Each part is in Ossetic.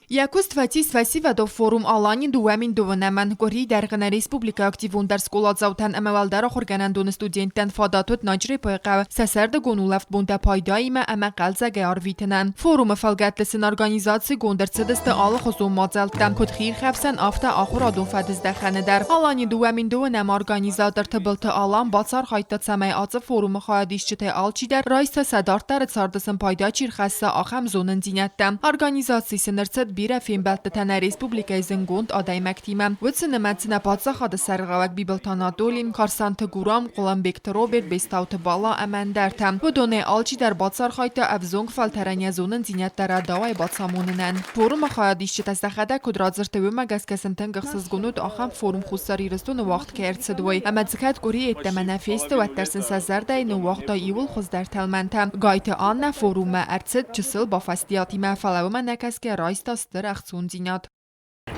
Йӕ куыст фӕцис фӕсивӕдон форум Алани 2002-ӕмӕн. Къуырийы дӕргъы нӕ республикӕйы активондӕр скъоладзаутӕн ӕмӕ уӕлдӕр ахуыргӕнӕндоны студенттӕн фадат уыд Наджрепойы хъӕуы сӕ сӕрдыгон улӕфтбонтӕ пайдаимӕ ӕмӕ хъӕлдзӕгӕй арвитынӕн. Форумы фӕлгӕтты сын организацигонд ӕрцыдысты алыхуызон мадзӕлттӕ, куыд хиирхӕфсӕн, афтӕ ахуырадон фӕдыздӕхӕны дӕр. Алани 2002-ӕм организатор Тыбылты Алан бацархайдта, цӕмӕй ацы форумы хайадисджытӕй алчидӕр райса сӕ дарддӕры царды сын пайда чи рхӕсса, ахӕм зонындзинӕдтӕ. Организаци сын ӕрцыд бирӕ фембӕлдтытӕ нӕ республикӕйы зындгонд адӕймӕгтимӕ. Уыцы нымӕцы нӕ паддзахады сӕргълӕууӕг Бибылты Анатоли, Карсанты Гурам, Хъуылымбегты Роберт, Бестауты Бала ӕмӕ ӕндӕртӕ. Уыдонӕй алчидӕр бацархайдта ӕвзонг фӕлтӕрӕн йӕ зонындзинӕдтӕ рӕдауӕй бацамонынӕн. Форумы хайадисджытӕ сӕхӕдӕг куыд радзырдтой, уымӕ гӕсгӕ сын тынг ӕхсызгон уыд, ахӕм форум Хуссар Ирыстоны уагъд кӕй ӕрцыд, уый. Ӕмӕ дзы кӕд къуыри йеддӕмӕ нӕ фесты, уӕддӕр сын сӕ зӕрдӕйы ныууагъта иууыл хуыздӕр тӕлмӕнтӕ. Гайты Аннӕ форуммӕ ӕрцыд чысыл бафӕстиатимӕ, фӕлӕ уымӕ нӕ кӕсгӕ райста стыр ӕхцондзинад.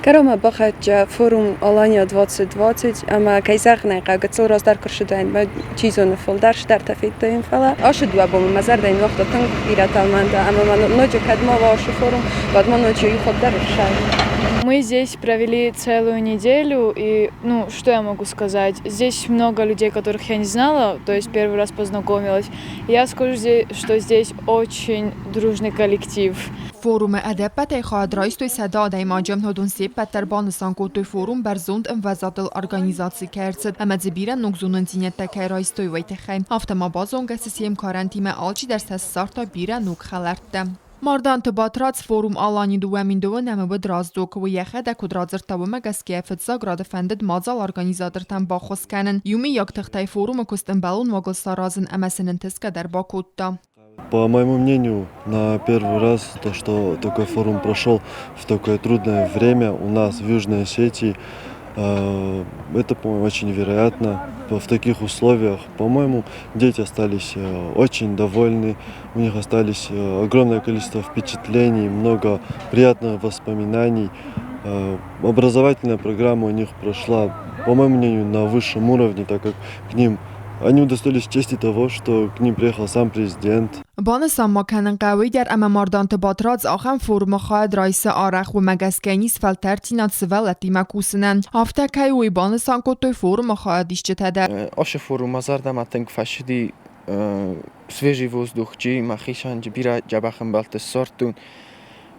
Кӕронмӕ бахӕццӕ форум Алания 2020 ӕмӕ, кӕй зӕгъын ӕй хъӕуы, гыццыл раздӕр куы рцыдаин, чи зоны, фылдӕр цыдӕртӕ федтаин, фӕлӕ ацы дыууӕ боны мӕ зӕрдӕйы ныууагъта тынг бирӕ тӕлмӕнтӕ ӕмӕ ма ноджы кӕд ма уа ацы форум, уӕд ма ноджы иу хатт дӕр ӕрсайын. Мы здесь провели целую неделю, и, ну, что я могу сказать? Здесь много людей, которых я не знала, то есть первый раз познакомилась. Я скажу, что здесь очень дружный коллектив. Форумы ӕдӕппӕтӕй хайад райстой 100 адӕймаджы. Уыдон се ппӕт дӕр банысан кодтой, форум бӕрзонд ӕмвӕзадыл организаци кӕй ӕрцыд ӕмӕ дзы бирӕ ног зонындзинӕдтӕ кӕй райстой, уый тыххӕй. Афтӕ ма базонгӕ сты се мкарӕнтимӕ, алчидӕр сӕ ссардта бирӕ ног хӕлӕрттӕ. Марданты Батрадз форум Алани 2002-ӕмы уыд раздзог. Уый йӕхӕдӕг куыд радзырдта, уымӕ гӕсгӕ фыццаг рады фӕндыд мадзал организатортӕн баххуыс кӕнын, иумӕйаг тыхтӕй форумы куыст ӕмбӕлон уагыл саразын ӕмӕ сын ӕнтысгӕ дӕр бакодта. По моему мнению, на первый раз то, что такой форум прошел в такое трудное время у нас в Южной Осетии, это, по-моему, очень вероятно. В таких условиях, по-моему, дети остались очень довольны, у них остались огромное количество впечатлений, много приятных воспоминаний. Образовательная программа у них прошла, по моему мнению, на высшем уровне, так как к ним они удостоились чести того, что к ним приехал сам президент. Банысан ма кӕнын хъӕуы дӕр ӕмӕ Марданты Батрадз ахӕм форумы хайад райсы арӕх, уымӕ гӕсгӕ низ фӕлтӕрддзинад сывӕллӕттимӕ кусынӕн. Афтӕ кӕй у, уый банысан кодтой форумы хайадисджытӕ дӕр. Ацы форум мӕ зӕрдӕмӕ тынг фӕцыди. Свежий воздух чи мӕхицӕн бирӕ дзӕбӕх ӕмбӕлтты ссардтон.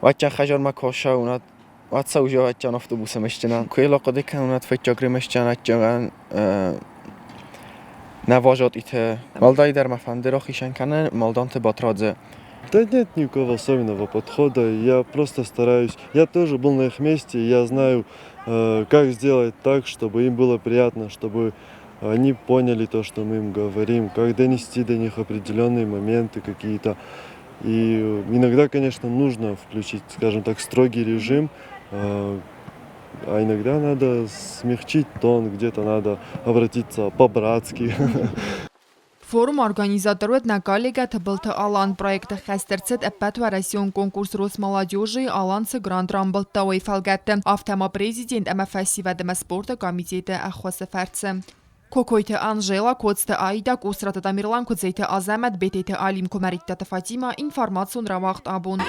Уӕддӕр хӕдзармӕ куы ацӕуын, уӕд сӕ узӕлӕдтӕн автобусы мӕстынӕн. Куы йыл ахъуыды кӕнон, уӕд фыццаг рымысдзӕн адджынӕн нӕ вазотъиты. Уӕлдайдӕр мӕ фӕнды рахицӕн кӕнын Малданты Батрадзы. Да нет никакого особенного подхода. Я просто стараюсь. Я тоже был на их месте, я знаю, как сделать так, чтобы им было приятно, чтобы они поняли то, что мы им говорим, как донести до них определенные моменты какие-то. И иногда, конечно, нужно включить, скажем так, строгий режим, а иногда надо смягчить тон, где-то надо обратиться по-братски. Форумы организатор уыд нӕ коллегӕ Тыбылты Алан. Проекты хӕст ӕрцыд ӕппӕтуӕрӕсеон конкурс Росмолодежи-йы Алан цы грант рамбылдта, уый фӕлгӕтты, афтӕ ма президент ӕмӕ фӕсивӕд ӕмӕ спорты комитеты ӕххуысы фӕрцы. Кокойты Анжела, Коцты Аида, Къусраты Тамерлан, Куыдзеты Азӕмӕт, Бететы Алим, Куымӕридтаты Фатимӕ, информацион рауагъд абон.